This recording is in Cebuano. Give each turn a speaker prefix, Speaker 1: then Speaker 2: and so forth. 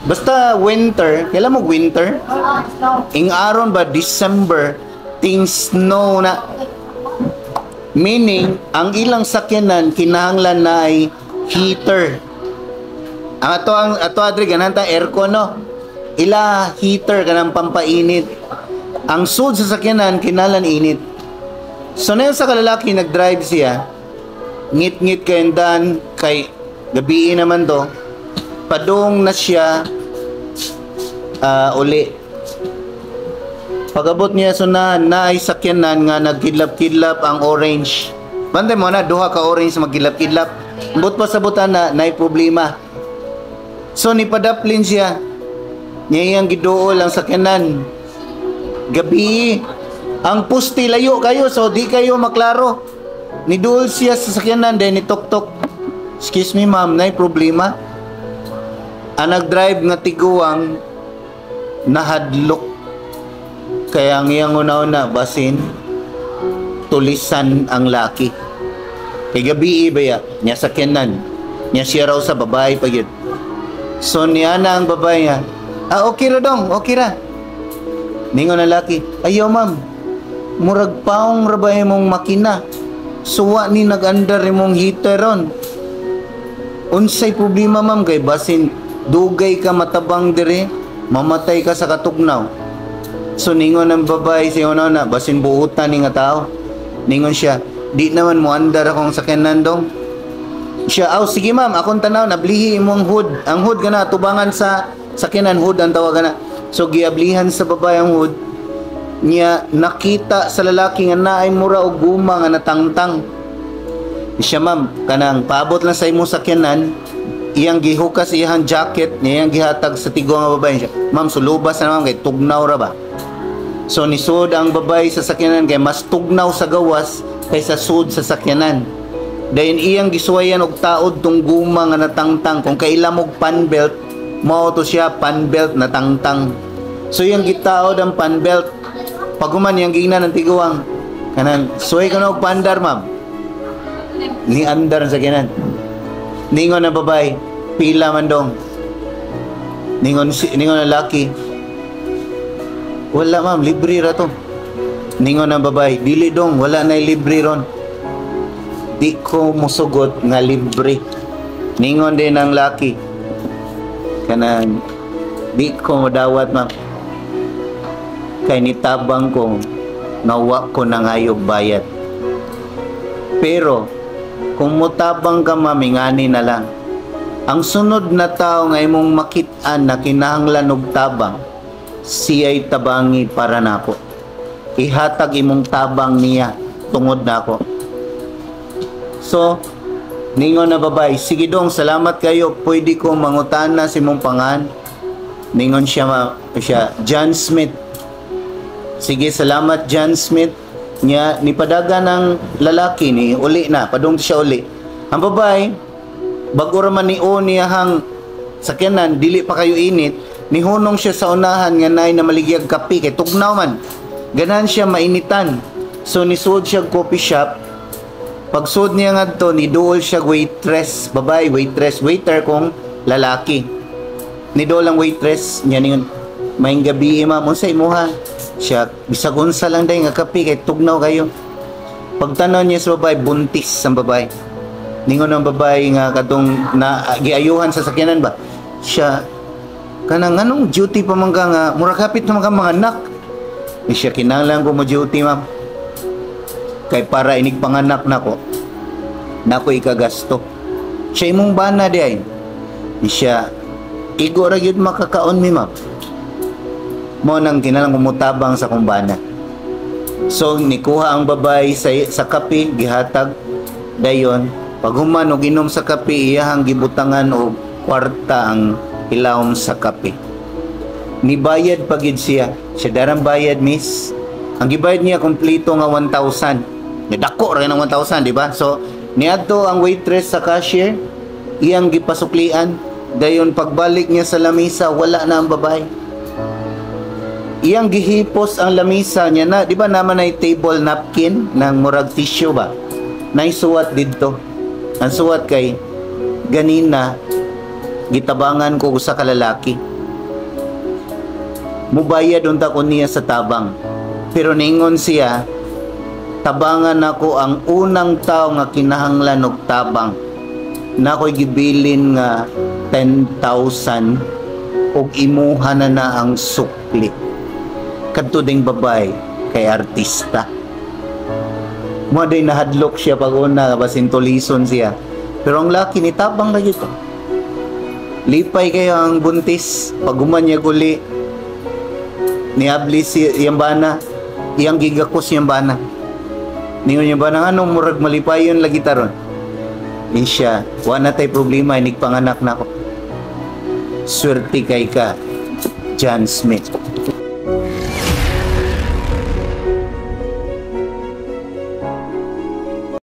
Speaker 1: Basta winter, kailan mo winter? Ing aron ba December, ting snow na. Meaning, ang ilang sakyanan kinahanglan na ay heater. Ang ato adri ganahan ta aircon, no. Ila heater, kanang pampainit. Ang sud sa sakyanan kinahanglan init. So na sa kalalaki, nag-drive siya. Ngit-ngit kay dan kay gabi naman to. Padung na siya uli. Pagabot niya sa unahan, na ay sakyanan nga nagkidlap-kidlap ang orange. Bantay mo na, duha ka orange magkidlap-kidlap. But pa sa butan na, naay problema. So nipadaplin siya. Niya iyang giduol ang sakyanan. Gabi, ang pusti layo kayo, so di kayo maklaro. Niduol siya sa sakyanan, then nitok-tok. "Excuse me, ma'am, naay problema." Ang nag-drive nga tiguang nahadlok. Kaya ang iyang una-una, basin tulisan ang laki. Kay gabi ba ya, niya sakyanan. Niya siya raw sa babae pa yun. So niya na ang babae niya, "Ah, okay ra dong, okay ra." Ningon ang laki, "Ayaw, ma'am, murag paong ra ba imong makina? Suwa ni nag-andar imong heater ron. Unsay problema, ma'am, kay basin dugay ka matabang dire, mamatay ka sa katugnaw." So ningon ang babae sa una na, basin buutan ni nga tao. Ningon siya, "Di naman mo andar akong sakyanan, dong." Siya, "Aw, sige, ma'am, akong tanaw, nablihi imong hood." Ang hood kana tubangan sa sakyanan, hood ang tawag na. So giablihan sa babae ang hood. Niya nakita sa lalaki nga naay mura og guma nga natangtang. Siya, "Ma'am, kanang paabot lang sa imong sakyanan." Iyang gihukas iyang jacket, niyang gihatag sa tiguang nga babae siya. "Ma'am, sulubas na, ma'am, kay tugnaw ra ba." So nisud ang babae sa sakyanan kay mas tugnaw sa gawas kaysa sud sa sakyanan. Dayon iyang gisuwayan og taod tong guma nga natangtang. Kung kaila mog fan belt, mao to siya, fan belt na tangtang. So iyang gitaod ang fan belt. Paguman iyang giingnan ng tiguang, kanang suway ka na og pandar, ma'am. Ni andar ang sakyanan. Ningon ang babae, "Pila man dong?" Ningon ang laki, "Wala, ma'am, libre ra to." Ningon ang babae, "Dili dong, wala na libre ron. Di ko musugot nga libre." Ningon din ang laki, kanang di ko modawat, ma'am. Kay nitabang ko nga wa ko nangayog bayad. Pero kung mutabang ka, ma'am, ingani na lang. Ang sunod na tao nga imong makit-an na kinahanglan og tabang, siya'y tabangi para nako. Ihatag imong tabang niya tungod nako." So, ningon na babae, "Sige dong, salamat kayo, pwede ko mangutana sa imong pangan?" Ningon siya, siya, "John Smith." "Sige, salamat, John Smith." Nya, nipadaga ng lalaki ni uli na, padung siya uli. Ang babae, bago ra man ni o niyahang sakyanan, dili pa kayo init, nihunong siya sa unahan nga naay na maligyag kape, kay tugnaw man. Ganahan siya mainitan. So nisuod siya coffee shop. Pagsuod niya ngadto, niduol siya waitress, babae waitress, waiter kung lalaki. Niduol ang waitress, niya ningon, "Maayong gabi, ma'am, unsa imuha?" Siya, "Bisag unsa lang day nga kape kay tugnaw kayo." Pagtanaw niya sa babae, buntis ang babae. Ningon ang babae nga katong na giayuhan sa sakyanan ba? Siya, "Kanang anong duty pa man ka nga mura kapit naman ka mga anak?" Di siya, "Kinahanglan ko mo duty, ma'am. Kay para inig panganak nako, nako ikagasto." Siya, "Imong bana di ay?" Di siya, "Igo ra gyud makakaon mi, ma'am. Mo nang kinahanglan ko mutabang sa akong bana." So nikuha ang babae sa kape, gihatag dayon. Paghuman og inom sa kape, iyahang gibutangan og kwarta ang ilawom sa kape. Nibayad pa gid siya. Siya, "Darang bayad, miss." Ang gibayad niya kompleto nga 1,000. Dako ra ng 1,000, di ba? So niadto ang waitress sa cashier, iyang gipasuklian. Dayon pagbalik niya sa lamisa, wala na ang babae. Iyang gihipos ang lamisa niya na, di ba naman ay table napkin ng murag tissue ba? Naisuwat didto. Ang suwat kay, "Ganina gitabangan ko sa kalalaki." Mubayad unta ko niya sa tabang. Pero ningon siya, "Tabangan nako ang unang tao nga kinahanglan og tabang. Na ako'y gibilin nga 10,000 og imuha na na ang sukli." Kadto ding babay kay artista. Mo day nahadlok siya pag una, basin tulison siya. Pero ang laki ni tabang lagi to. Lipay kayo ang buntis pag human niya guli, niabli si iyang bana, iyang gigakos iyang bana. Ningon niya bana, "Anong murag malipayon lagi taron?" Ni siya, "Wa na tay problema, inig panganak na ako." Swerte kay ka, John Smith.